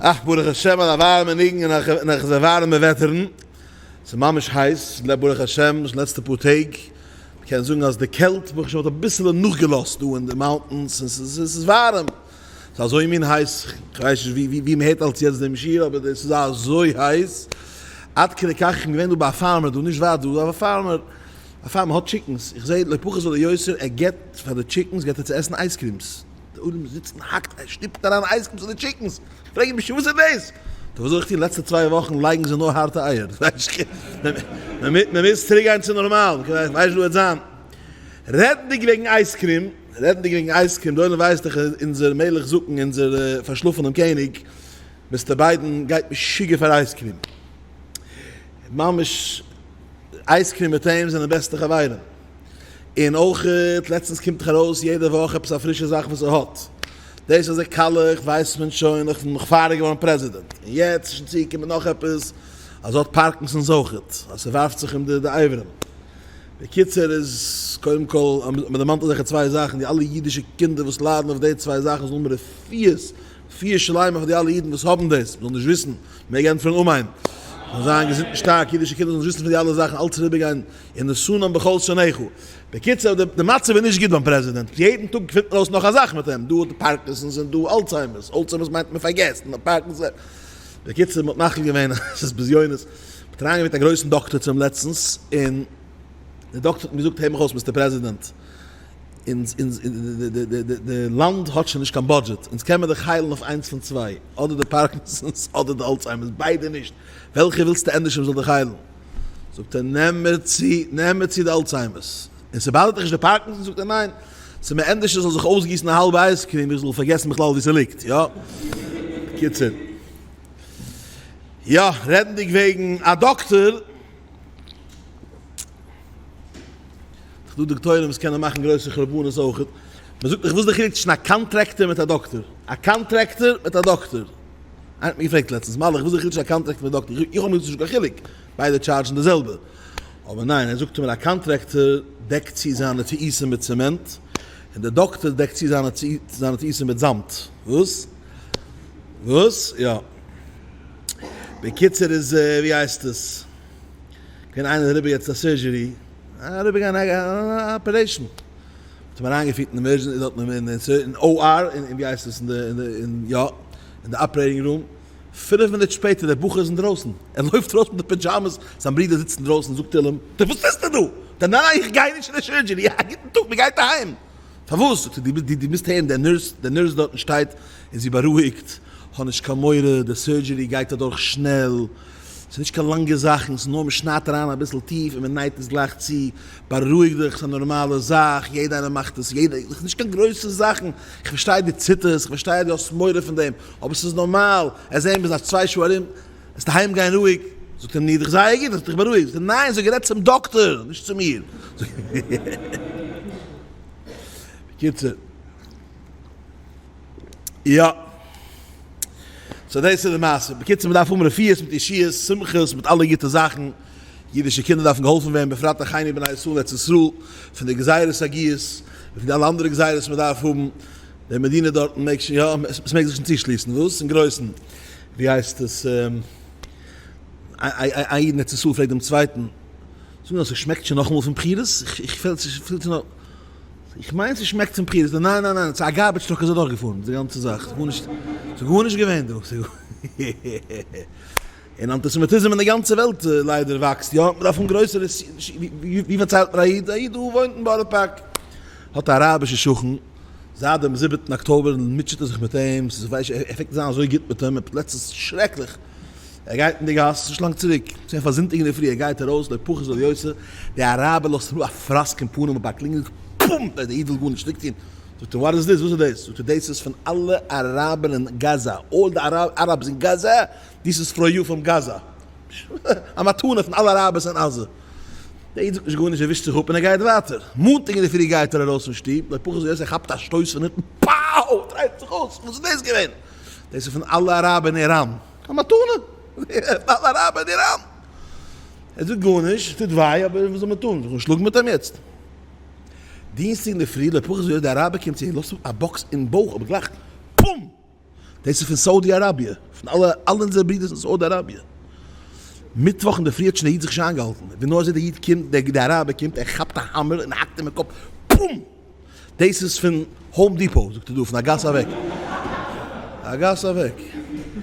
אך ברוך השם על א ווארעמע ניגון און אזא ווארעמע וועטערן, ס'איז ממש הייס, ברוך השם די לעצטע פאר טעג, מ'קען זאגן אז די קעלט ברוך השם האט אביסעלע נאכגעלאזט דא אין די mountains, און ס'איז ווארעם, ס'איז אזוי מין הייס, כ'ווייס נישט ווי מ'הערט אלץ יעצט דעם שיעור, אבער דאס איז אזוי הייס, עד כדי כך איך בין געווען דא ביי א farmer דא נישט ווייט דא, א farmer, א farmer האט chickens, איך זעה לא פחות ולא יותר ער געבט פאר די chickens געבט ער צו עסן ice creams. די עולם זיצט און האקט, ער שטופט אריין ice creams אין די chickens, איך פרעג אים וואס איז דאס? זאגט ער וואס זאל איך טון לעצטע צוויי וואכן לייגן זיי נאר הארטע אייער, מען מוז צוריק גיין צו נארמאל, איך ווייס נישט וואס וועט זיין. רעדנדיג וועגן ice cream, רעדנדיג וועגן ice cream, די עולם ווייסט דאך אונזער מלך זקן, אונזער פארשלאפענעם קעניג, Mister ביידן גייט משוגע פאר ice cream, ממש ice cream מיט אים זענען בעסטע חברים. און אויך לעצטנס קומט דאך ארויס יעדע וואך עפעס א פרישע זאך וואס ער האט. דאס אז ער קאלעכט ווייסט מען שוין נאך נאך פאר ער איז געווארן פרעזידענט. און יעצט איז שוין צוגעקומען נאך עפעס אז ער האט פארקינסאנס אויכעט, אז ס'ווארפט זיך אים די די אברים. בקיצור איז קודם כל אז מ'דערמאנט אזעלכע צוויי זאכן, די אלע אידישע קינדער וואס ליידן אויף די צוויי זאכן זאלן האבן רפואות, רפואה שלימה פאר די אלע אידן וואס האבן דאס, מ'זאל נישט וויסן, מ'מעג ענטפערן אמן. זאלן זיין געזונט און שטארק, אידישע קינדער זאלן נישט וויסן פון די אלע זאכן, אלץ אריבערגיין ונתנם בכל שונאיך. בקיצור, די מצב איז נישט גוט ביים פרעזידענט, יעדן טאג געפינט מען אויס נאך א זאך מיט אים, דא האט ער פארקינסאנס און דא אלצהיימערס, אלצהיימערס מיינט מען פארגעסט, און פארקינסאנס. בקיצור, מען האט מחליט געווען אז עס איז בזיונות, מען האט אריינגעברענגט א גרויסן דאקטער צו אים לעצטנס, און דער דאקטער האט אים געזאגט, הער מיך אויס Mister פרעזידענט, אונז אונז די לאנד האט שוין נישט קיין budget, אונז קען מען דיך היילן אויף איינס פון צוויי, אדער די פארקינסאנס אדער די אלצהיימערס, ביידע נישט, וועלכע ווילסטו ענדערש מען זאל דיך היילן? זאגט ער נעם מיר צו, נעם מיר צו די אלצהיימערס. און ס' bother ט דיך נישט די פארקינסאנס? זאגט ער ניין, ס'איז מיר ענדערש עס זאל זיך אויסגיסן א האלבע ice cream ווי איך זאל פארגעסן בכלל וואו ס'ליגט, יא. בקיצור. יא, רעדנדיג וועגן א דאקטאר, ס'דא דאקטוירים וואס קענען מאכן גרויסע חורבנות אויכעט. מ'זאגט מיך וואס איז די חילוק צווישן א contractor מיט א דאקטאר? א contractor מיט א דאקטאר. איינער האט מיר געפרעגט לעצטנס, מלאך, וואס איז די חילוק צווישן א contractor מיט א דאקטאר? איך האב מיר געזאגט ס'נישט קיין חילוק, ביידע טשארדזשן די זעלבע. אבער ניין, ער זאגט מיר א contractor דעקט צו זיינע טעותים מיט צעמענט, און דער דאקטאר דעקט צו זיינע טעותים מיט זאמד. וואס? וואס? יא. בקיצור איז ווי הייסט עס? געווען איינער אריבער יעצט א surgery, אריבער גיין א operation, מ'האט אים אריינגעפירט אין emergency דארט אין OR, אין ווי הייסט עס אין די אין יא אין די operating room, פינף מינוט שפעטער דער בחור איז אינדרויסן, ער לויפט ארויס מיט די pajamas, זיין ברודער זיצט אינדרויסן זאגט תהלים, זאגט ער וואס טוסטו דא? זאגט ער ניין איך גיי נישט אין די surgery, א גוטן טאג מ'גייט אהיים, פארוואס? זאגט ער דו דו מוזט הערן דער nurse, דער nurse דארטן שטייט און זי בארואיגט, האב נישט קיין מורא, די surgery גייט אדורך שנעל, ס'איז נישט קיין לאנגע זאכן, ס'איז נאר מ'שניידט אריין אביסל טיף און מ'נייט עס גלייך צו, בארואיג דיך, ס'איז א נארמאלע זאך, יעדע איינער מאכט עס, יעדע, ס'איז נישט קיין גרויסע זאכן, איך פארשטיי דו ציטערסט, איך פארשטיי אז דו האסט מורא פון דעם, אבער ס'איז נארמאל, עס זען ביז א צוויי שעה ארום, וועסטו אהיים גיין רואיג, זאגט אים נו דיך זייער גוט, האסט דיך בארואיגט, זאגט ער ניין, זי האט גערעדט צום דאקטאר, נישט צו מיר. בקיצור. יא. so דאס איז די מעשה. בקיצור מ'דארף האבן רפואות מיט ישועות, שמחות, מיט אלע גוטע זאכן. אידישע קינדער דארפן געהאלפן ווערן בפרט אחינו בני ישראל ארץ ישראל פון די גזירות הגיוס און פון די אלע אנדערע גזירות מ'דארף האבן. די מדינה דארטן מעג שוין יא, עס מעג זיך שוין צושליסן. וואס? אין גרויסן. ווי הייסט עס? א איד אין ארץ ישראל פרעגט דעם צווייטן, זאג נאר, ס'שמעקט שוין נאכאמאל פון בחירות? איך פעלט ס'פעלט נאר. איך מיין ס'שמעקט פון בחירות, ניין ניין ניין, ס'איז א garbage truck איז אדורך געפארן די גאנצע זאך, ס'איז גארנישט, ס'איז גארנישט געווען דא, און אנטיסעמיטיזם אין די גאנצע וועלט ליידער וואקסט, יא, מ'דארף האבן גרויסע, ווי פארציילט מיר א איד, א איד דא וואוינט אין בארא פארק, האט א אראבישע שכן, זייט דעם זיבעטן אקטאבער מוטשעט ער זיך מיט אים, ס'איז ווייס איך, ער פלעגט זיין אזוי גוט מיט אים, לעצטנס שרעקליך. ער גייט אין די גאס, נישט לאנג צוריק, ס'איז געווען פאר זונטאג אינדערפרי, ער גייט ארויס, לא פחות ולא יותר, די אראבער לאזט אים אפ א פראסק אין פנים, אבער א קלינג, פום! דער איד וויל גארנישט צוריק טון, זאגט ער, what is this, וואס איז דאס? זאגט ער, דאס איז פון אלע אראבער אין גאזא, all the Arabs in Gaza, this is for you from Gaza, א מתנה פון אלע אראבערס אין עזה. דער איד זאגט נישט גארנישט, ער ווישט זיך אפ און ער גייט ווייטער. מאנטאג אינדערפרי גייט ער ארויס פון שטוב, לא פחות ולא יותר, ער כאפט א שטויס פון הינטן, פאו! דרייט זיך אויס, וואס איז דאס געווען? דאס איז פון אלע אראבער אין איראן. א מתנה! פון אלע אראבער אין איראן! ער זאגט גארנישט, עס טוט וויי, אבער וואס זאל מען טון? זיך אנשלאגן מיט אים יעצט? דינסטאג אינדערפרי, לא פחות ולא יותר, די אראבער קומט צו אים, לאזט אים א באקס אין בויך, אבער גלייך, פום! דאס איז פון סאודי אראביע, פון אלע אלע אונזערע ברידערס אין סאודי אראביע. מיטוואך אינדערפרי האט שוין דער איד זיך נישט איינגעהאלטן, ווי נאר ער זעט דער איד קומט, דער אראבער קומט, ער כאפט א האמער און האקט אים אין קאפ, פום! דאס איז פון האום דיפאו, זאגט ער דא, פון א גאס אוועק. א גאס אוועק.